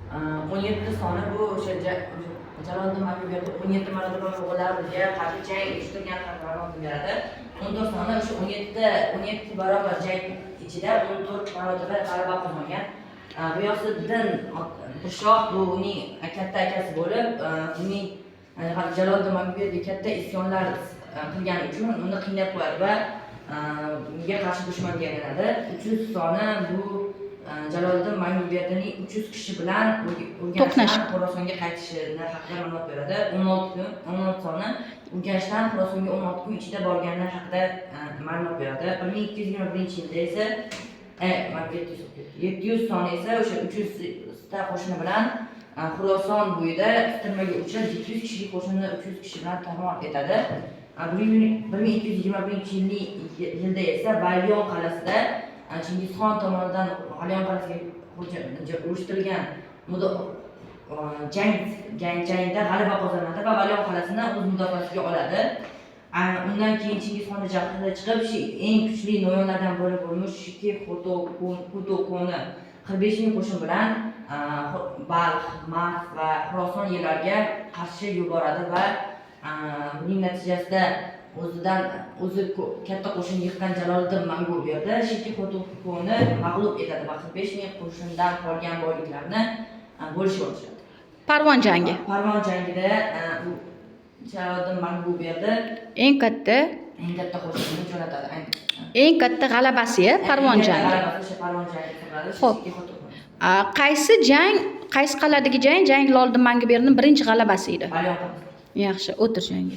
17 soni bu o'sha Jaloliddin Manguberdi 17 marotaba mo'g'ullarga qarshi jang uyushtirgan haqida ma'lumot beradi. 14 soni o'sha 17 barobar jang ichida 14 marotaba g'alaba qozongan. G'iyosiddin Shoh bu uning katta akasi bo'lib, uning Jaloliddin Manguberdi katta isyonlar qilgani uchun uni qiynab qo'yadi va unga qarshi dushmanga aylanadi. 300 soni bu Jaloliddin Manguberdining 300 kishi bilan Urganchdan To'qnash. Xurosonga qaytishini haqida ma'lumot beradi. 16 kun, 16 soni Urganchdan Xurosonga 16 kun ichida borgani haqida ma'lumot beradi. 1221-yilda esa mana 700 bo'lib ketdi. 700 soni esa o'sha 300 ta qo'shini bilan Xuroson bo'yida isitmaga uchrab, 700 kishilik qo'shinni 300 kishi bilan tormor etadi. 1221-yilda esa Valyon qal'asida Chingizxon tomonidan Valyon qal'asiga uyushtirilgan jangda g'alaba qozonadi va Valyon qal'asini o'z mudofaasiga oladi. Undan keyin Chingizxonni jahli chiqib, eng kuchli noyonlardan biri bo'lmish Shiki Xotokoni 45 ming qo'shin bilan Balx, Marv va Xuroson yerlariga qarshi yuboradi va buning natijasida o'zidan o'zi katta qo'shin yiqqan Jaloliddin Manguberdi Shiki Xotokoni mag'lub etadi va 45 ming qo'shindan qolgan boyliklarni bo'lishib olishadi. Parvon jangi. Parvon jangida u Jaloliddin Manguberdi Eng katta eng katta qo'shinni jo'natadi. Eng katta g'alabasi Parvon Eng katta jangi. g'alabasi o'sha Parvon jangi hisoblanadi. Xo'p. Shiki Xotokon. Qaysi jang, qaysi qal'adagi jang Jaloliddin Manguberdining birinchi g'alabasi edi? Valyon qal'asi. Yaxshi, o'tir, jangi.